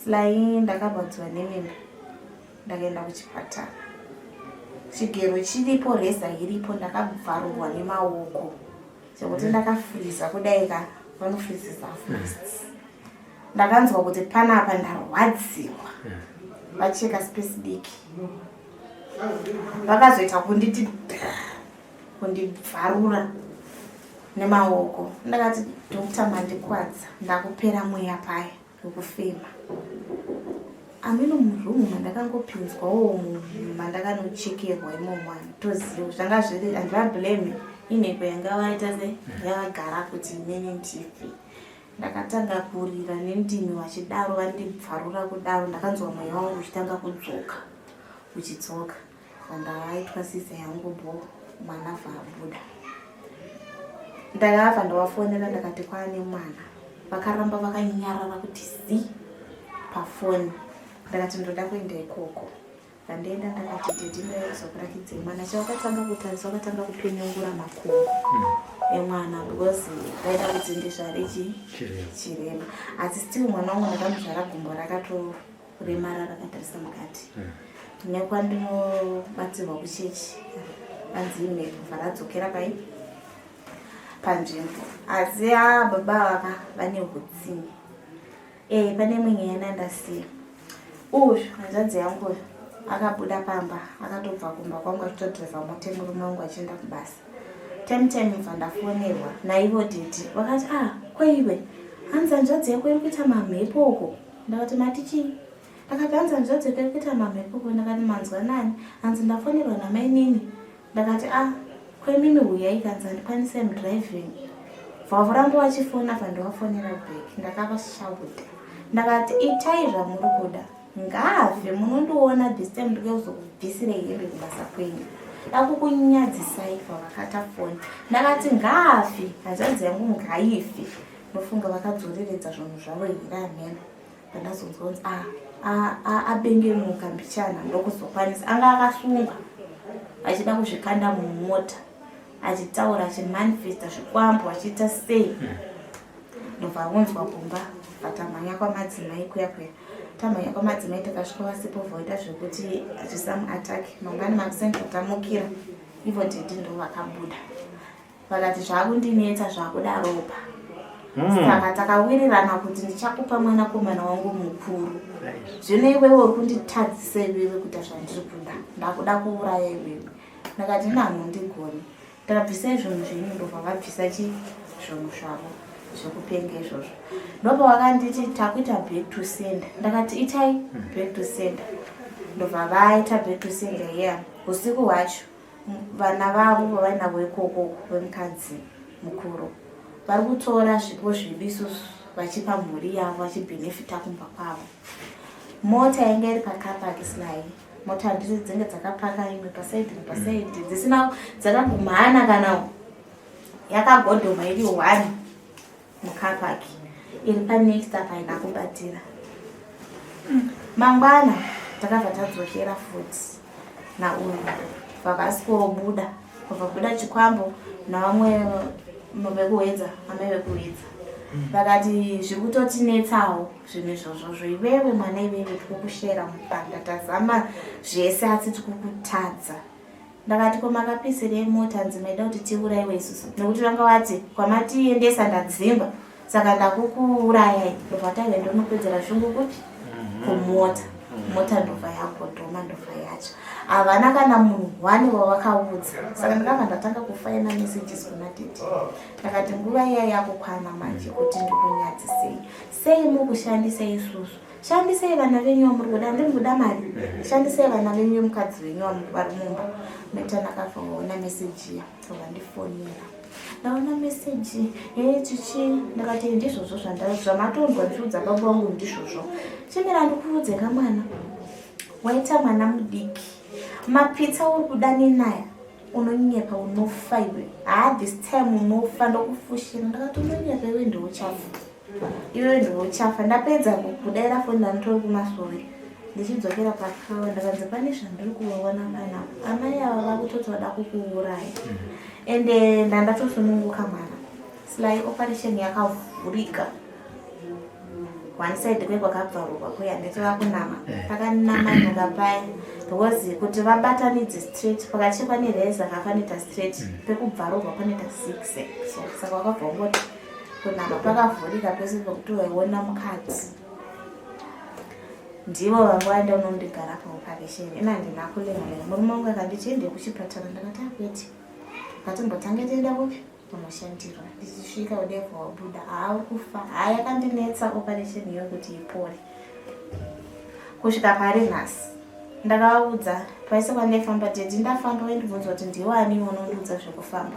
Sly ndakarwadziwa nemimba ndakaenda kuchipatara chigero chiripo reza iripo ndakabvarurwa nemaoko zvekuti ndakafriza kudai ka vanofrizisa first ndakanzwa kuti panapa ndarwadziwa vacheka space diki vakazoita kunditi kundibvarura nemaoko ndakati doctor mandikwadza ndakupera mweya paya wekufema ameno muroom mandakangopinzwawo mandakanochekerwa imomo handitoziva zvanga zviri handivablame imhepo yanga vaita se yavagara kuti inini ndife ndakatanga kurira nendimi vachidaro vandibvarura kudaro ndakanzwa mweya wangu uchitanga kudzoka uchidzoka Pandaitwa sister yangu bho mwana vabuda. Ndakabva ndavafonera ndakati kwaane mwana. Vakaramba vakanyarara kuti zi pafoni. Ndakati ndoda kuenda ikoko. Ndandienda ndakati daddy ndauya kuzokurakidzai mwana. Chavakatanga kutarisa vakatanga kupenyungura makumbo emwana because vaida kuti ndizvare chi chirema. Asi still mwana wangu ndakamuzvara gumbo rakato remara rakatarisa mukati nekwandinobatsirwa kuchechi anzi imhepo varadzokera pai panzvimbo asi a baba vaka vane hutsinye e pane imwe nyaya yandasiya uyu hanzvadzi yangu uyu akabuda pamba akatobva kumba kwangu achitodhiraivha mota yemurume wangu achienda kubasa time time bva ndafonerwa naivo dhidhi vakati ah kwaiwe hanzi hanzvadzi yako iri kuita mamhepo uko Ndakati mati chii? Ndakati hanzi hanzvadzi yako iri kuita mamhepo ko ndakati manzwa nani? Hanzi ndafonerwa namainini. Ndakati ah kwemimi huyai kanzi handikwanise I'm driving. Vavoramba vachifona bva ndovafonera back ndakavashauta. Ndakati itai zvamuri kuda ngaafe munondiona this time ndikuya kuzokubvisirei hembe kubasa kwenyu dakukunyadzisai pavakata foni ndakati ngaafe hanzvadzi yangu ngaife Ndofunga vakadzoreredza zvinhu zvavo here hameno pandazonzwa kunzi abengenuka mbichana ndokuzokwanisa anga akasungwa achida kuzvikanda mumota achitaura achimanifesta zvikwambo achiita sei ndobva aunzwa kumba vatamhanya kwamadzimai kuya kuya tamhanya kwamadzimai takasvika vasipo voita zvekuti zvisamuattack mangwani makuseni tatamukira ivo dhedhi ndo vakabuda vakati zvakundinetsa zvakuda ropa saka takawirirana kuti ndichakupa mwanakomana wangu mukuru zvino iwewe uri kunditadzisa iwewe kuita zvandiri kuda ndakuda kuuraya iwewe ndakati ina hamundigoni ndakabvisai zvinhu zvenyu ndobva vabvisa chi zvinhu zvavo zvekupenga izvozvo ndobva vakanditi takuita back to sender ndakati itai back to sender ndobva vaita back to sender iya usiku hwacho Vana vavo vavainavo ikoko vemukadzi mukuru vari kutora zvipo zvedu isusu vachipa mhuri yavo vachibhenefita kumba kwavo. Mota yanga iri pacar park Sly. Mota handiti dzinge dzakapaka imwe pasaidi imwe pasaidi dzisina dzakagumhana kana yakagodhoma iri one mucar park iri panext apa haina kubatira. Mangwana takabva tadzokera futi nauyu vakasi kobuda kubva kubuda chikwambo navamwe vekuhwedza amai vekuhwedza vakati zviri kutotinetsawo zvinhu izvozvozvo iwewe mwana iwewe tikukushera mupanda tazama zvese asi tikukutadza ndakati ko makapisirei mota hanzi maida kuti tiuraiwe isusu nekuti vanga vati kwamatiendesa ndadzingwa saka ndakukuurayai ndobva taive ndonopedzera shungu kupi mhm. kumota mota ndobva yagodhoma ndobva yacho havana kana munhu one wavakaudza saka ndakabva ndatanga kufaina messages kuna tete ndakati nguva iya yakukwana manje kuti ndikunyadzisei sei mukushandisa isusu shandisai vana venyu vamuri kuda handiri kuda mari shandisai vana venyu vemukadzi wenyu vari mumba metana akabva waona meseji iya vandifonera ndaona meseji ee chichi ndakati ndizvozvo zvamatonzwa ndichiudza baba vangu ndizvozvo chimira ndikuudze kamwana waita mwana mudiki mapitsa uri kuda nenaya unonyepa unofa iwe haa this time unofa ndokufushira ndakati unonyepa iwe ndiuchafa iwewe ndiwe uchafa ndapedza kudaira foni ndanitori kumasowe ndichidzokera pakawa ndakanzi pane zvandiri kuvaona panapa amai ava vakutoti vada kukuuraya mm. ende ndandatosununguka mwana sly operation yakavhurika one side kwe kwakabvarurwa kuya ndetova kunama eh. pakanama nyoka paya because kuti vabatanidze straight pakachekwa nereza kafanoita straight mm. pekubvarurwa panoita zigzag so saka wakabva ungoti Kunaka pakavhurika pese pekuti waiona mukadzi. Ndivo vanga vaenda unondigara paoperation. Ina handina kulenga lenga. Murume wangu akanditi ende kuchipatara ndakati akwete. Ngatimbotange tienda kupi? Kunoshandirwa. Ndichisvika udevha wabuda. Haa uri kufa. Haa yakandinetsa operation iyo kuti ipore. Kusvika pari nhasi. Ndakavaudza paise kwandaifamba tete ndafamba vaindibvunza kuti ndiwani unondiudza zvekufamba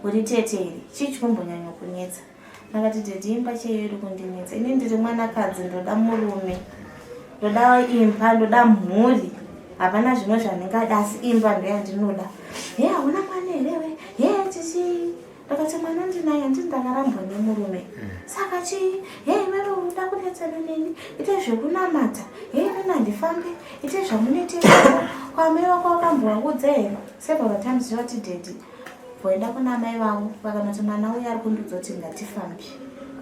uri tete here chii chikumbonyanya kunetsa ndakati tete imba chaiyo iri kundinetsa ini ndiri mwanakadzi ndoda murume ndoda imba ndoda mhuri hapana zvimwe zvandingada asi imba ndoyandinoda he hauna mwana here we he chichi Ndakati mwana ndinaye handiti ndakarambwa nemurume mm. saka chii hei iwewe uda kunetsana neni ite zvekunamata hei inini handifambe ite zvamunoita ikoko kwamai vako wakambovaudza here several times vati daddy voenda kuna amai vavo vakanoti mwana uyo ari kundiudza kuti ngatifambi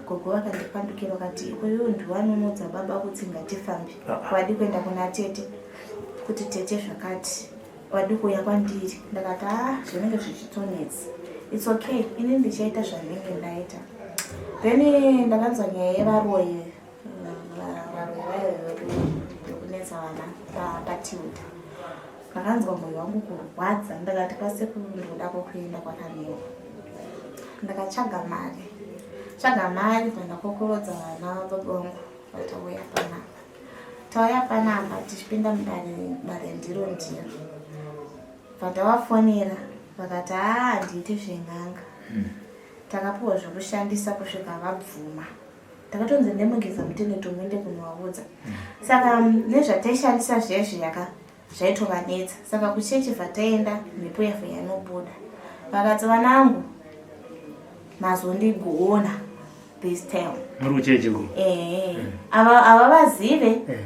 gogo vakandipandukira vakati iko iwe ndiwanonoudza baba kuti ngatifambi ah. wadi kuenda kuna tete kuti tete zvakati Wadi kuuya kwandiri ndakati ah zvinenge zvichitonetsa its okay ini ndichaita zvandinenge ndaita then ndakanzwa nyaya yevaroyi varoyi vayo vekunetsa vana patilda ndakanzwa mwoyo wangu kurwadza ndakati kwasekuru ndinoda kuenda kwakanengo ndakatsvaga mari tsvaga mari bva ndakokorodza vana vababa vangu vatauya panapa Tauya panapa tichipinda mudare dare ndiro ndiro. Bva tavafonera vakati haa handiite zven'anga. Hmm. Takapiwa zvekushandisa kusvika vabvuma. Takatonzi ndemugeza mutende tomuende kunovaudza. Hmm. Saka nezvataishandisa zviya zviyaka zvaitovanetsa. Saka kuchechi bva taenda mhepo yabva yanobuda. Vakati vanangu mazondigona. this time muri kuchechi ku eh ava ava vazive eh.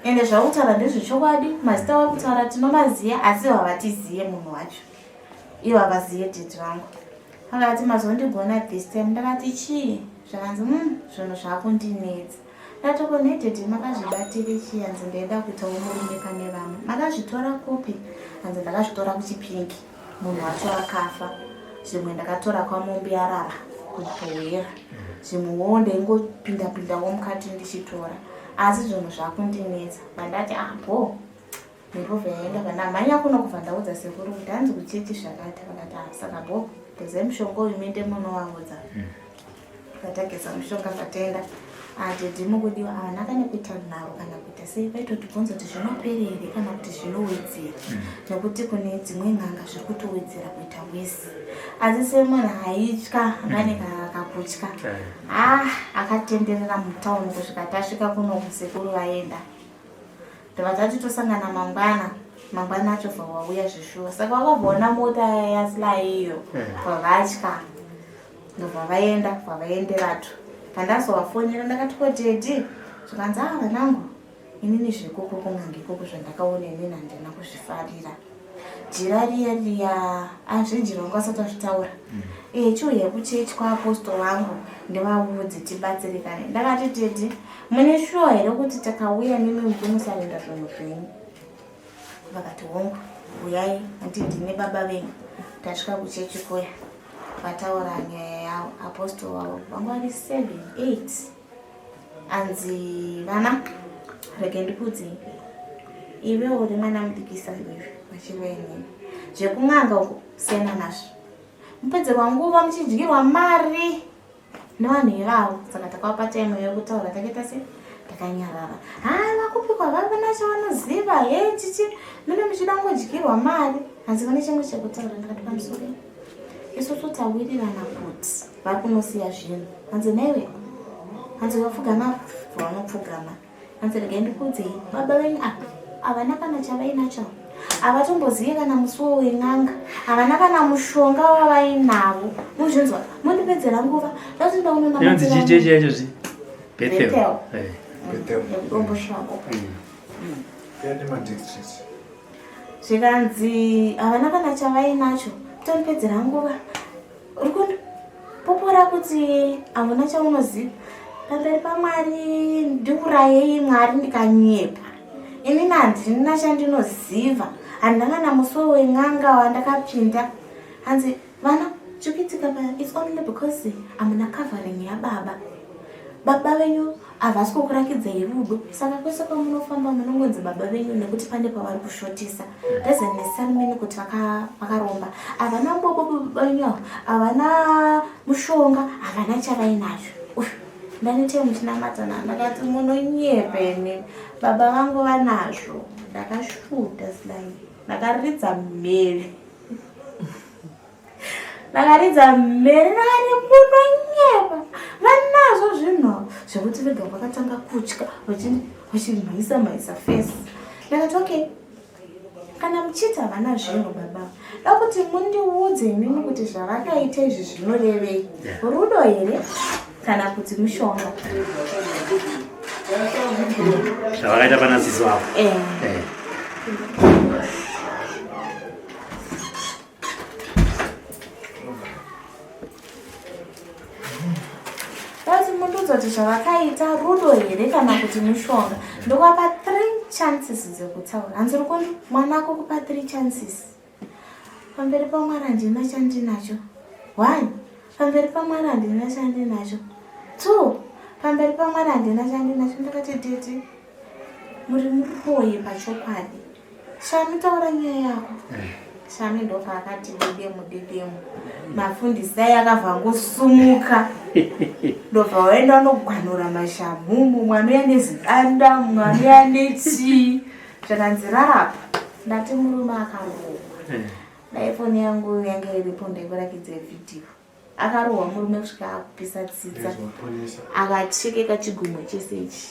ende zvakutaura ndezvechokwadi mazita vari kutaura tinomaziva asi havatiziye munhu wacho ivo havaziye didi vangu vakati mazondigona this time ndakati chii zvakanzi mm, zvinhu zvakundinetsa ndati ko nededi makazvibatire chii hanzi ndaida kuitawo murume pane vamwe makazvitora kupi hanzi ndakazvitora kuchipingi munhu wacho akafa zvimwe ndakatora kwamombe yarara kubhowera zvimwewo ndaingopinda pindawo mukati ndichitora asi zvinhu zvakundinetsa vandati ah bho mhepo yaenda vandamhanya kuno kubva ndaudza sekuru kuti hanzi kuchechi zvakati vakati ah saka bho gezai mushonga uyu muende munovaudza Vatageza mushonga vatenda adhedhi ah, mukudiwa havana kana kuita nharo kana kuita sei vaitotibvunza kuti zvinopera here kana kuti zvinowedzera hmm. nekuti kune dzimwe n'anga zviri kutowedzera kuita wesi asi semunhu aitya vane hmm. kakutya ah akatenderera mutauni kusvika tasvika kuno kusekuru vaenda. Ndobva tati tosangana mangwana. Mangwana acho bva wauya zvishuwa. Saka vakabvaona mota yaSly iyo. Bva vatya. Ndobva vaenda, bva vaenderatu. Pandazovafonera ndakati ko daddy, zvikanzi ah vanangu inini zvekoko kun'anga ikoko zvandakaona inini handina kuzvifarira. Jira riya riya azvejira wanga usati wazvitaura. Eh chiuya kuchechi kwaapostle vangu ndivaudze tibatsirikane. Ndakati daddy mune shuwa here kuti takauya mimi mukunosarenda zvinhu zvenyu? Vakati hongu uyai handiti ndine baba venyu. Tasvika kuchechi kuya vataura nyaya yavo apostle wavo vanga vari 7 8 anzi vana rege ndikuudzei iwe uri mwana mudikisa iwewe vachirwa inini zvekun'anga uko siyana nazvo mupedzerwa nguva muchidyirwa mari nevanhu ivavo saka takavapa time yekutaura takaita se takanyarara haa vakupikwa vavana chavanoziva he chichi mune muchida ngodyirwa mari hanzi vane chimwe chekutaura ndakati pamusoro isusu tawirirana kuti vari kunosiya zvinhu hanzi naiwe hanzi vapfugama vanopfugama hanzi regai ndikuudzei baba venyu apa havana kana chavainacho havatombozive kana musuwo wen'anga havana kana mushonga wavainavo muzvinzwa mondipedzera nguva ndati ndaunonzi chiche chaicho zvi Bethel Bethel domboshako zvikanzi havana kana chavainacho tondipedzera nguva Popora kuti hauna chaunoziva pamberi paMwari ndiurayei Mwari ndikanyepa. Inini handina chandinoziva handina kana musuwo wen'anga wandakapinda. Hanzi vana chikuitika pa it's only because hamuna covering yababa. Baba venyu havasi kukurakidzai rudo saka kwese kwamunofamba munongonzi baba venyu nekuti pane pavari kushotisa doesn't necessarily mean kuti vakaromba havana bobo baba venyu avo havana mushonga havana chavainazvo ndanete muchinamatana ndakati munonyepa imi baba vangu vanazvo ndakashuta slai ndakaridza mhere Ndakaridza mhere ndakati munonyepa vanazvo zvinhu zvekuti vega vakatanga kutya vachimhaisa mhaisa face ndakati okay kana muchiti havana zvinhu baba da kuti mundiudze imimi kuti zvavakaita izvi zvinorevei rudo here kana kuti mushonga zvavakaita pana sisi vavo eh. Eh. Basi mundiudza kuti zvavakaita rudo here kana kuti mushonga ndokuvapa three chances dzekutaura hanzi rukondo mwana ako kupa three chances pamberi pamwari handina chandinacho one pamberi pamwari handina chandinacho two pamberi pamwari handina chandinacho ndakati diti muri muroyi pachokwadi Shami taura nyaya yako. Shami ndopaakati didemu didemu. Mafundisi aye akabva angosumuka. Ndobva waenda wanogwanura mashamhu, mumwe anouya nezidanda, mumwe anouya nechii. Zvakanzi rarapa. Ndati murume akarohwa. Dai foni yangu yanga iripo ndaikurakidza vhidhiyo. Akarohwa murume kusvika akupisa tsitsa. Akachekeka chigumwe chese ichi.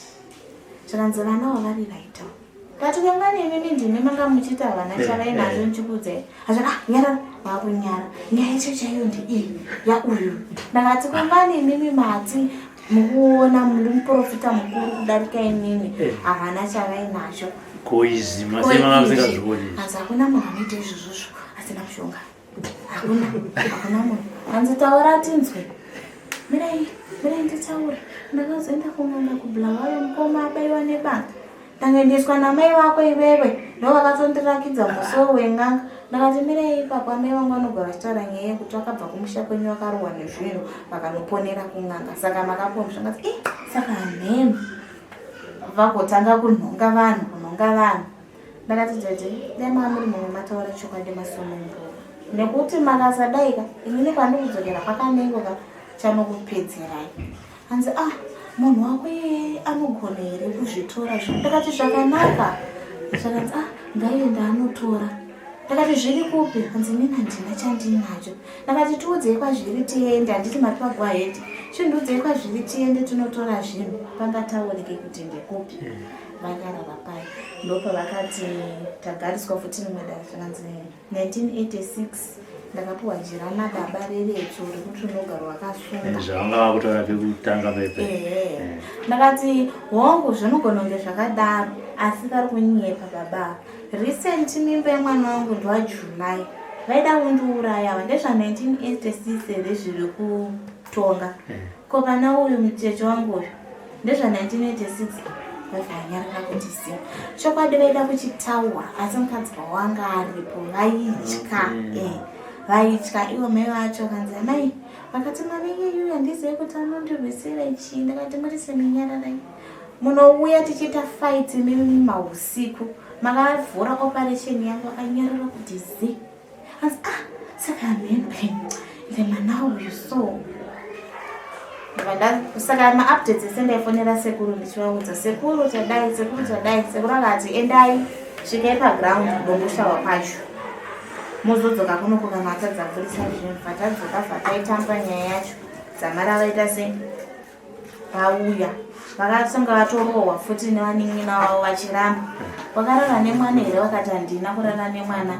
Zvakanzi vana wavari right. Ndati kangani imimi ndimi manga muchiita vana eh, chavai nazvo eh. ndichikuudzai. Azvati ah nyarara wakunyara. Nyaya yacho chaiyo ndeiyi yauyu. Ndakati kangani imimi mati mukuona muri muprofita mukuru kudarika inini eh. havana chavai nacho. Ko izvi masema musingazvioni. Hanzi hakuna munhu anoita izvozvozvo asina mushonga. Hakuna, hakuna munhu. Hanzi taura tinzwe. Mirai, mirai nditaure. Ndakazoenda kun'anga kuBulawayo mukoma abaiwa nebanga. Ndangoendeswa namai vako iwewe. Ndo vakatondirakidza musoro wen'anga. Ndakati mirai ipapo amai vangu vanogara vachitaura nyaya yekuti vakabva kumusha kwenyu vakarohwa nezvinhu vakanoponera kun'anga. Saka makapuwa mushonga. Eh, saka hamheno. Vagotanga kunhonga vanhu, kunhonga vanhu. Ndakati tete, dai mava muri mumwe mataura chokwadi masunungurwa. Nekuti makasadaika, inini kwandikudzokera kwakanengo ka chanokupedzerai. Hanzi ah, munhu wako iyeye anogona here kuzvitora zvinhu? Ndakati zvakanaka. Zvakanzi ah, ngaienda anotora. Ndakati zviri kupi? Hanzi inini handina chandinacho. Ndakati tiudzei kwazviri tiende, handiti matipa go ahead. Chindiudzei kwazviri tiende tinotora zvinhu. Pangataurike kuti ndekupi. Vakarara pai. Ndopavakati tagariswa futi rimwe dare zvikanzi 1986 ndakapiwa jira nababa reretso rekuti unogara wakasunga. Eh, zvavanga vakutaura pekutanga pepe. Ehe. Ndakati hongu zvinogona kunge zvakadaro asi vari kunyepa baba. Recent mimba yemwana wangu ndiwaJuly vaida kundiuraya ava ndezva 1986 here zviri kutonga. Ko vana uyu mucheche wangu uyu ndezva 1986 vavanyarara kuti ziva chokwadi vaida kuchitaura asi mukadzi wawanga aripo vaitya eh, vaitya ivo mai vacho kanzi amai vakati mwana iyeyu handizive kuti anondirwisira chii ndakati muri seminyararai munouya tichiita fight imimi mahusiku makavhura operation yangu akanyarara kuti zi Asi ah, saka hameno ende mwana uyu so saka maupdates ese ndaifonera sekuru ndichivaudza sekuru tadai sekuru tadai sekuru akati endai svikai paground kudomboshawa kwacho mozodzoka kunoko kana atadza kubudisa zvinhu vatadzoka vataitamba nyaya yacho dzamara vaita sei vauya vakatanga vatorohwa futi nevanin'ina vavo vachiramba wakarara nemwana here vakati handina kurara nemwana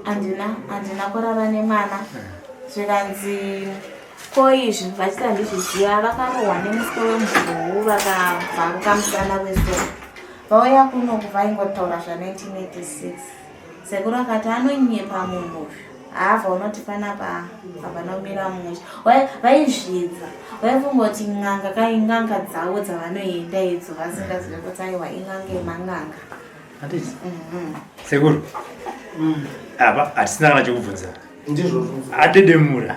handina handina kurara nemwana zvikanzi ko izvi vachiti handizviziva vakarohwa nemuswe wemvuu vakabvaruka musana wesoro vauya kuno kuvaingotaura zva 1986 Sekuru akati anonyepa munhu uyu. Haava unoti panapa hapana kumira mushe. Vaizvidza. Vaifunga kuti n'anga ka in'anga dzavo dzavanoenda idzo vasingazive kuti aiwa in'anga yeman'anga. Handiti? Sekuru. Apa hatisina kana chekubvunza. Ndizvozvo. Adedemura.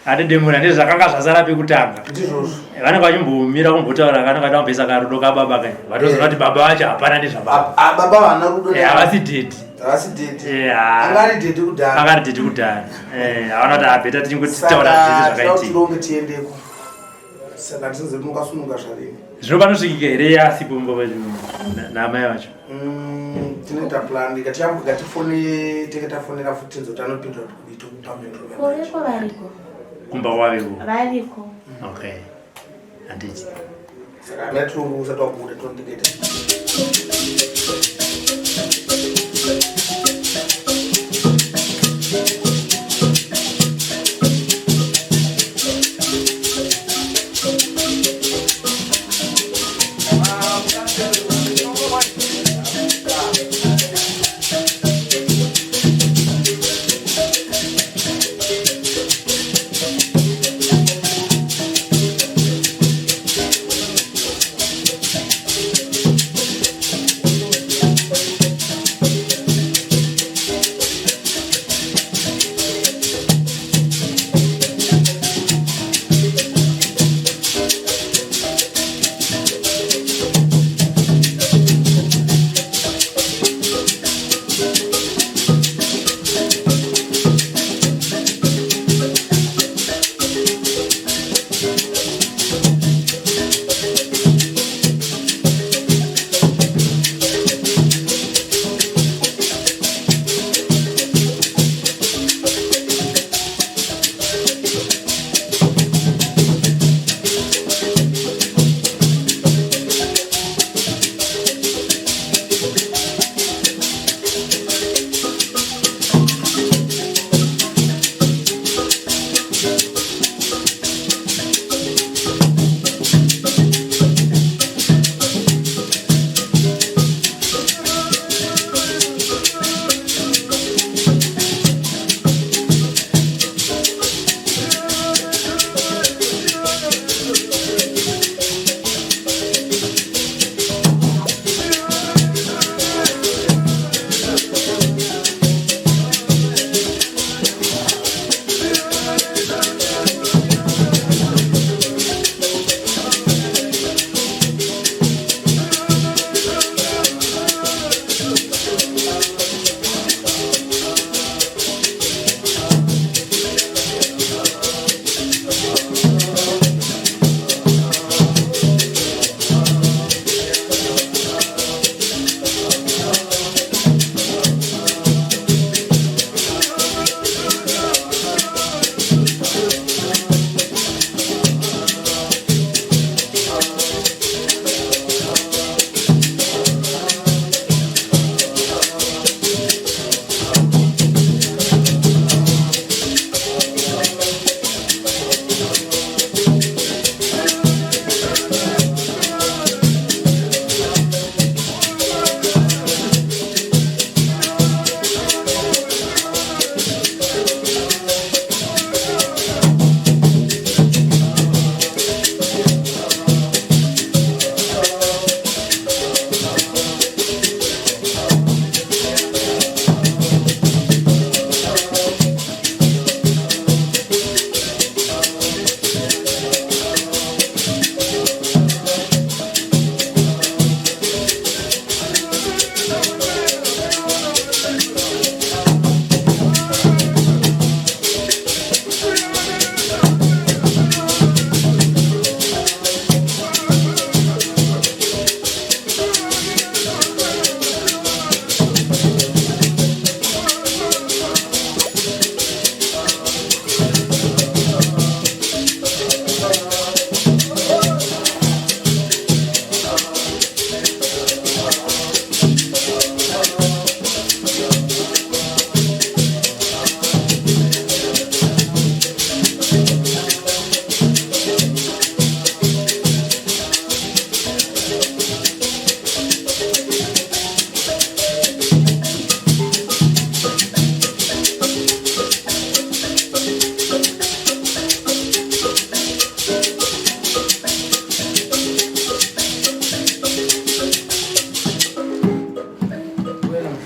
Adedemura ndezvakanga zvasara pekutanga. Ndizvozvo. Vanenge vachimbomira kumbotaura kana kada kumboisa karudo kababa kai. Vatozoona kuti baba vacho hapana nezvababa. Ah, baba havana rudo. Eh, havasi dhedhi. Havasi dhedhi. Eh, ah. Anga ari dhedhi kudhara. Anga ari dhedhi kudhara. Eh, havana kuti abheta tichingotaura zvese zvakaitika. Tironge tiendeko. Saka tisinze mukasununga zvarini. Zvino panosvikika here asipo mumba naamai vacho? Tinoita plan ikatiyambuka tifone tenge tafonera futi tinzoti anopindura kuti kudii tokupa mhinduro. Koreko variko. Kumba kwaveko. Variko. Okay. Handiti. Saka amai tironge usati wabuda tondingeta.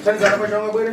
Tanzana pachanga bwere.